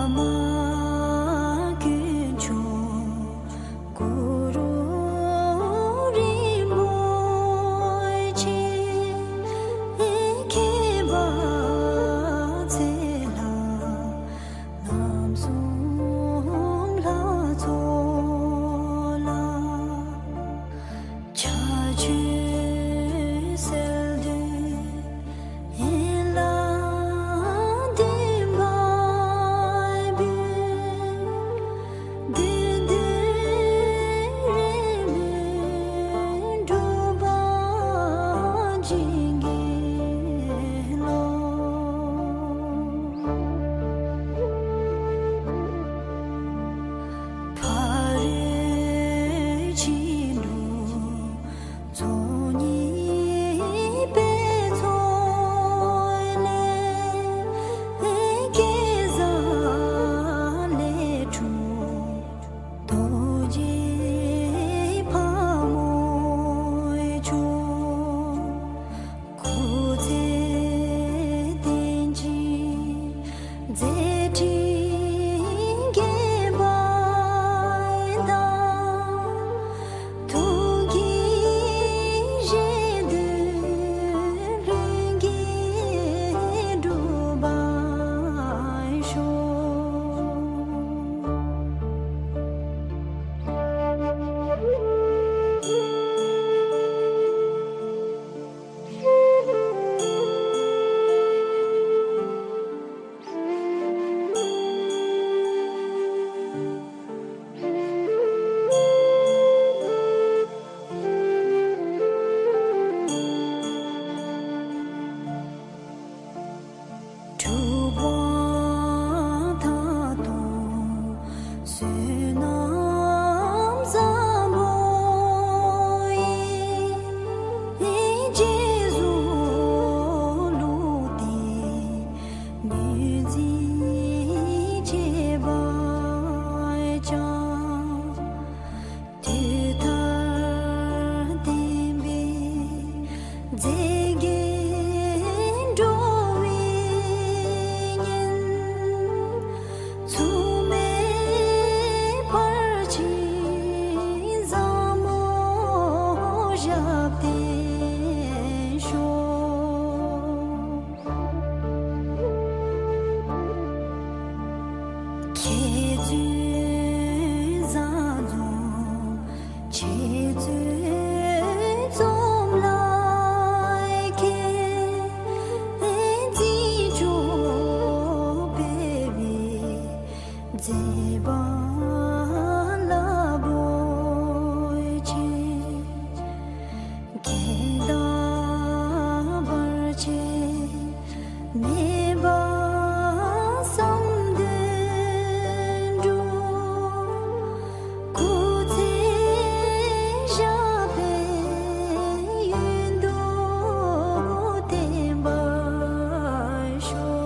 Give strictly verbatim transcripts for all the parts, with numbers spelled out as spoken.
མ་དཀོན་མཆོག་གུ་རུ་རིན་པོ་ཆེ། མཁྱེན་པ་ཚེ་ལྷ་རྣམ་གསུམ་ལྷ་ཚོགས་ལ། ཕྱག་མཆོད་གསོལ་འདེབས་ཡན་ལག་བདུན་པ་འབུལ། བདུད་འདུལ་རེ་མོས་སྒྲུབ་པ་བྱིན་གྱིས་རློབས། ཕ་རོལ་ཕྱིན་དྲུག་ཚོགས་གཉིས་པའི་ཚོགས་ལས་སྐལ་བཟང་ལས་འཁྲུངས་རྡོ་རྗེ་ཕག་མོ་མཆོག། སྐུ་ཚེ་བརྟན་ཅིང་མཛད་འཕྲིན་རྒྱས་པ་དང་། ཐུགས་ཀྱི་བཞེད་དོན་ལྷུན་གྱིས་འགྲུབ་པར་ཤོག། གྲུབ་དབང་ཐང་སྟོང་བསོད་ནམས་བཟང་པོ་ཡིས། རྗེས་སུ་བློ་གཏད་ངོས་འཛིན་བྱེད་པར་བྱ། དུས་མཐར་བསྟན་པའི་མཛེས་རྒྱན་འགྲོ་བའི་ཉིན། མཚུངས་མེད་ཕར་ཕྱིན་བཟང་མོ་ཞབས་བརྟན་ཤོག། མཁས་བཙུན་བཟང་འཛོམས་འཆད་རྩོད་རྩོམ་ལ་མཁས། རྩིས་འཇོག་སྤེལ་བའི་མཛད་པ་རླབས་པོ་ཆེ། རྒྱས་དང་བར་ཆད་མེད་པ་བསམ་དོན་འགྲུབ། སྐུ་ཚེ་ཞབས་པད་ཡུན་དུ་བརྟན་པར་ཤོག།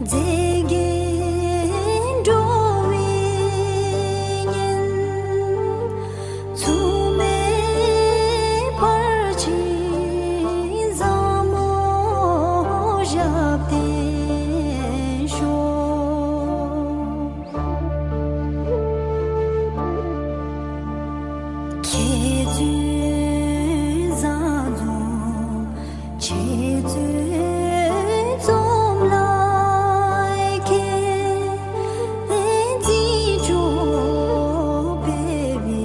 མཛེས་རྒྱན་འགྲོ་བའི་ཉིན། མཚུངས་མེད་ཕལ་ཆེར་བཟང་མོ་ཞབས་བརྟན་ཤོག། མཁས་བཙུན་བཟང་འཛོམས་འཆད་རྩོད་རྩོམ་ལ་མཁས། རྩིས་འཇོག་སྤེལ་བའི་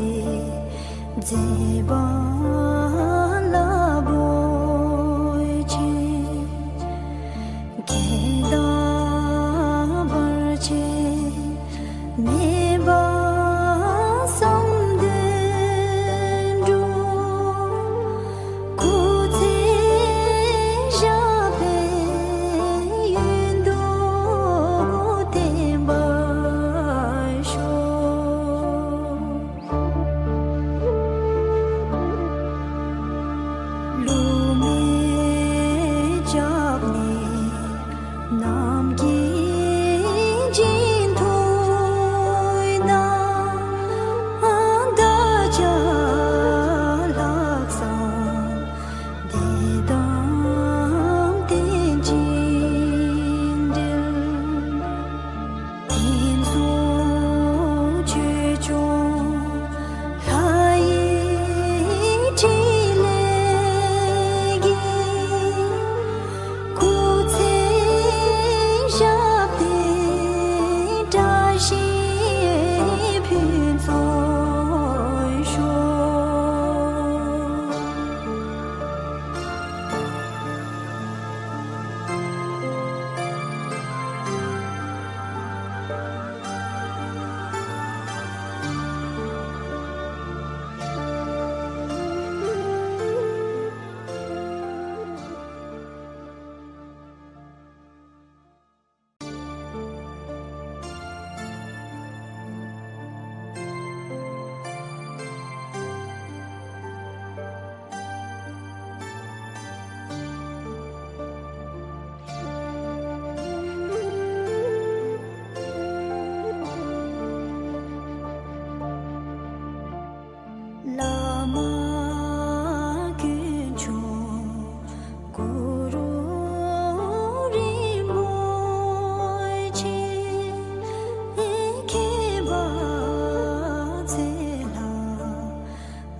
མཛད་པ་རླབས་པོ་ཆེ། གང་དག་བར་ཆད་མེད་པར་བསམ་དོན་འགྲུབ། སྐུ་ཚེ་ཞབས་པད་ཡུན་དུ་བརྟན་པར་ཤོག། བསླུ་མེད་སྐྱབས་གནས་རྣམས་ཀྱི་རྗེས་མཐུད་དང་། བདག་ཅག་ལྷག་བསམ་བདེ་དང་ལྡན་ཅིང་འབྲེལ། དེང་སང་ཆོས་སྐྱོང་ལྷ་ཡི་ཕྲིན་ལས་ཀྱིས། སྐུ་ཚེ་ཞབས་པད་བཀྲ་ཤིས་ཕུན་སུམ་ཤོག། བླ་མ་དཀོན་མཆོག་གུ་རུ་རིན་པོ་ཆེ། མཁྱེན་པ་ཚེ་ལྷ་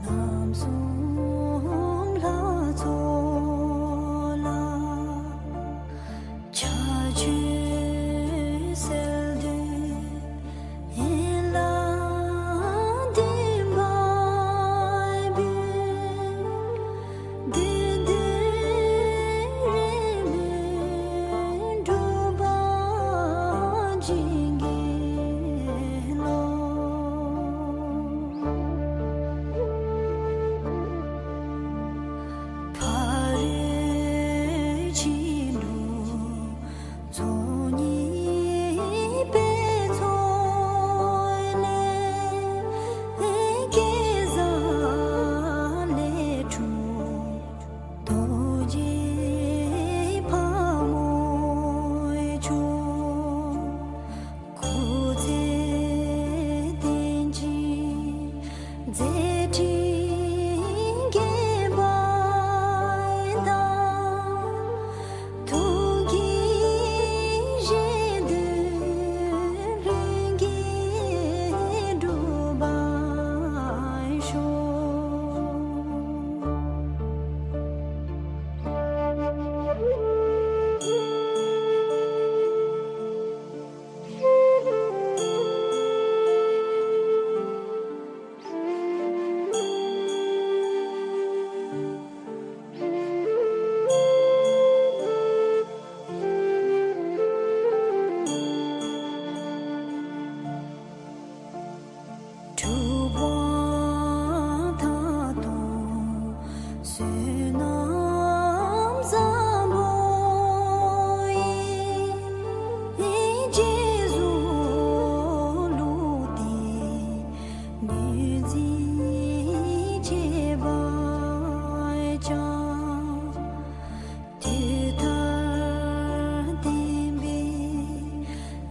རྣམ་གསུམ་ལྷ་ཚོགས་ལ། ཕྱག་མཆོད་གསོལ་འདེབས་ཡན་ལག་བདུན་པ་འབུལ། བདུད་འདུལ་རེ་མོས་སྒྲུབ་པ་བྱིན་གྱིས་རློབས། ཕ་རོལ་ཕྱིན་དྲུག་ཚོགས་གཉིས་པའི་ཚོགས་ལས། སྐལ་བཟང་ལས་འཁྲུངས་རྡོ་རྗེ་ཕག་མོ་མཆོག།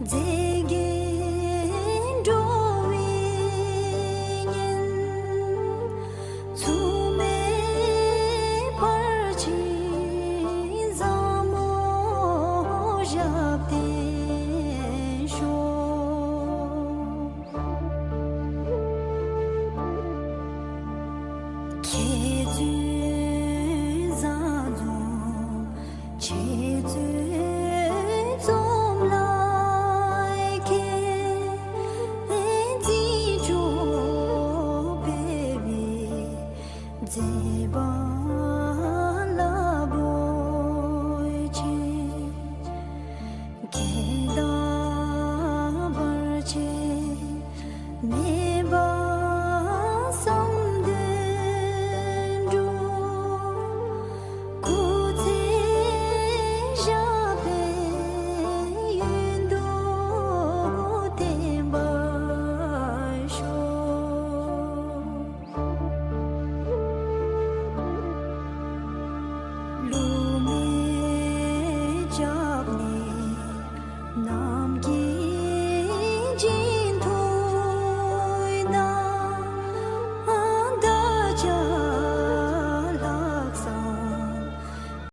མཛེས།